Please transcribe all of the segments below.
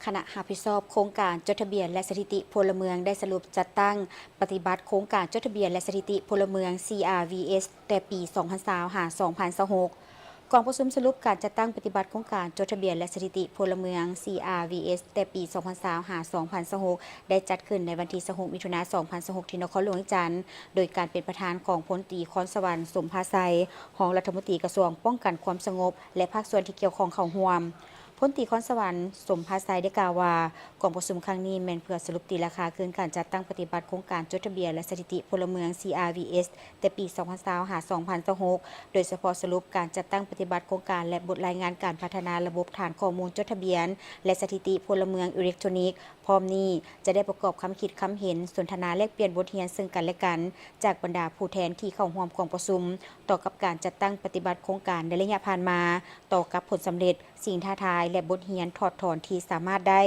ຄະນະຮັບຜິດຊອບໂຄງການຈົດທະບຽນ ແລະ ສະຖິຕິພົນລະເມືອງ ໄດ້ສະຫຼຸບຈັດຕັ້ງປະຕິບັດໂຄງການຈົດທະບຽນ ແລະ ສະຖິຕິພົນລະເມືອງ ຊີອາວີເອສ ແຕ່ປີສອງພັນຊາວ ຫາ ສອງພັນຊາວຫົກ. ກອງປະຊຸມສະຫຼຸບການຈັດຕັ້ງປະຕິບັດໂຄງການຈົດທະບຽນ ແລະ ສະຖິຕິພົນລະເມືອງ ຊີອາວີເອສ ແຕ່ປີສອງພັນຊາວ ຫາ ສອງພັນຊາວຫົກ ໄດ້ຈັດຂຶ້ນໃນວັນທີຊາວຫົກ ມິຖຸນາ ສອງພັນຊາວຫົກ ທີ່ນະຄອນຫຼວງວຽງຈັນ, ໂດຍການເປັນປະທານຂອງພົນຕີ ຄອນສະຫວັນ ສົມພາໄຊ ຮອງລັດຖະມົນຕີກະຊວງປ້ອງກັນຄວາມສະຫງົບ ແລະ ພາກສ່ວນທີ່ກ່ຽວຂ້ອງເຂົ້າຮ່ວມ. ພົນຕີ ຄອນສະຫວັນ ສົມພາໄຊ ໄດ້ກ່າວວ່າ ກອງປະຊຸມຄັ້ງນີ້ແມ່ນເພື່ອສະຫຼຸບຕີລາຄາຄືນການຈັດຕັ້ງປະຕິບັດໂຄງການຈົດທະບຽນ ແລະ ສະຖິຕິພົນລະເມືອງ ຊີອາວີເອສ ແຕ່ປີສອງພັນຊາວ ຫາ ສອງພັນຊາວຫົກ ໂດຍສະເພາະສະຫຼຸບການຈັດຕັ້ງປະຕິບັດໂຄງການ ແລະ ບົດລາຍງານການພັດທະນາລະບົບຖານຂໍ້ມູນຈົດທະບຽນ ແລະ ສະຖິຕິພົນລະເມືອງອີເລັກໂທຣນິກ. ພ້ອມນີ້ຈະໄດ້ປະກອບຄຳຄິດຄຳເຫັນ, ສົນທະນາແລກປ່ຽນບົດຮຽນເຊິ່ງກັນ ແລະ ກັນ ຈາກບັນດາຜູ້ແທນທີ່ເຂົ້າຮ່ວມກອງປະຊຸມ ຕໍ່ກັບການຈັດຕັ້ງປະຕິບັດໂຄງການໃນໄລຍະຜ່ານມາ, ຕໍ່ກັບຜົນສຳເລັດ, ສິ່ງທ້າທາຍ ແລະ ບົດຮຽນຖອດຖອນທີ່ສາມາດໄດ້.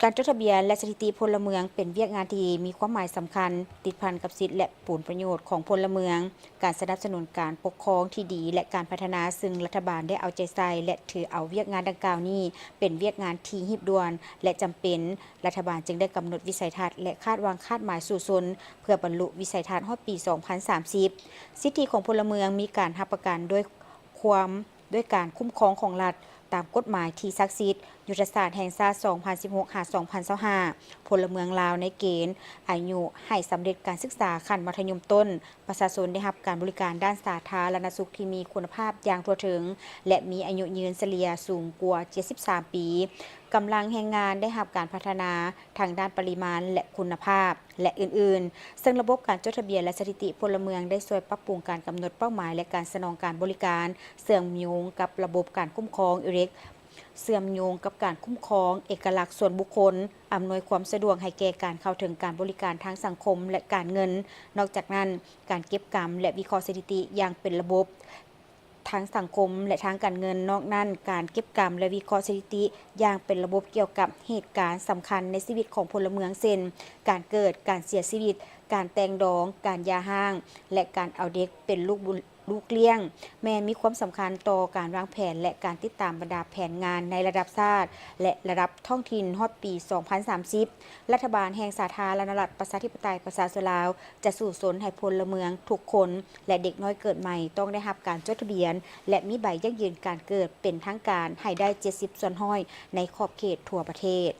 ການຈົດທະບຽນ ແລະ ສະຖິຕິພົນລະເມືອງ ເປັນວຽກງານທີ່ມີຄວາມໝາຍສຳຄັນ, ຕິດພັນກັບສິດ ແລະ ຜົນປະໂຫຍດຂອງພົນລະເມືອງ. ການສະໜັບສະໜູນການປົກຄອງທີ່ດີ ແລະ ການພັດທະນາ, ຊຶ່ງລັດຖະບານໄດ້ເອົາໃຈໃສ່ ແລະ ຖືເອົາວຽກງານດັ່ງກ່າວນີ້ເປັນວຽກງານທີ່ຮີບດ່ວນ ແລະ ຈຳເປັນ. ລັດຖະບານຈຶ່ງໄດ້ກຳນົດວິໄສທັດ ແລະ ຄາດຫວັງຄາດໝາຍສູ້ຊົນ ເພື່ອບັນລຸວິໄສທັດຮອດປີສອງພັນສາມສິບ. ສິດທິຂອງພົນລະເມືອງມີການຮັບປະກັນດ້ວຍຄວາມ ດ້ວຍການຄຸ້ມຄອງຂອງລັດຕາມກົດໝາຍທີ່ສັກສິດ, ຍຸດທະສາດແຫ່ງຊາດ ສອງພັນສິບຫົກ ຫາ ສອງພັນຊາວຫ້າ, ພົນລະເມືອງລາວໃນເກນອາຍຸໃຫ້ສຳເລັດການສຶກສາຂັ້ນມັດທະຍົມຕົ້ນ, ປະຊາຊົນໄດ້ຮັບການບໍລິການດ້ານສາທາລະນະສຸກທີ່ມີຄຸນນະພາບຢ່າງທົ່ວເຖິງ ແລະ ມີອາຍຸຍືນສະເລ່ຍສູງກວ່າເຈັດສິບສາມປີ, ກຳລັງແຮງງານໄດ້ຮັບການພັດທະນາທັງດ້ານປະລິມານ ແລະ ຄຸນນະພາບ ແລະ ອື່ນໆ, ເຊິ່ງລະບົບການຈົດທະບຽນ ແລະ ສະຖິຕິພົນລະເມືອງໄດ້ຊ່ວຍປັບປຸງການກຳນົດເປົ້າໝາຍ ແລະ ການສະໜອງການບໍລິການ, ເຊື່ອມໂຍງກັບລະບົບການຄຸ້ມຄອງອີເລັກ ເຊື່ອມໂຍງກັບການຄຸ້ມຄອງເອກະລັກສ່ວນບຸກຄົນ, ອຳນວຍຄວາມສະດວກໃຫ້ແກ່ການເຂົ້າເຖິງການບໍລິການທາງສັງຄົມ ແລະ ການເງິນ. ນອກຈາກນັ້ນ, ການເກັບກຳ ແລະ ວິເຄາະສະຖິຕິຢ່າງເປັນລະບົບ ທາງສັງຄົມ ແລະ ທາງການເງິນ. ນອກນັ້ນ, ການເກັບກຳ ແລະ ວິເຄາະສະຖິຕິຢ່າງເປັນລະບົບກ່ຽວກັບເຫດການສຳຄັນໃນຊີວິດຂອງພົນລະເມືອງ ເຊັ່ນ ການເກີດ, ການເສຍຊີວິດ, ການແຕ່ງດອງ, ການຢ່າຮ້າງ ແລະ ການເອົາເດັກເປັນລູກບຸ ລູກລ້ຽງ ແມ່ນມີຄວາມສຳຄັນຕໍ່ການວາງແຜນ ແລະ ການຕິດຕາມບັນດາແຜນງານໃນລະດັບຊາດ ແລະ ລະດັບທ້ອງຖິ່ນຮອດປີສອງພັນສາມສິບ. ລັດຖະບານແຫ່ງສາທາລະນະລັດ ປະຊາທິປະໄຕ ປະຊາຊົນລາວ ຈະສູ້ຊົນໃຫ້ພົນລະເມືອງທຸກຄົນ ແລະ ເດັກນ້ອຍເກີດໃໝ່ຕ້ອງໄດ້ຮັບການຈົດທະບຽນ ແລະ ມີໃບຢັ້ງຢືນການເກີດເປັນທາງການໃຫ້ໄດ້ເຈັດສິບສ່ວນຮ້ອຍໃນຂອບເຂດທົ່ວປະເທດ.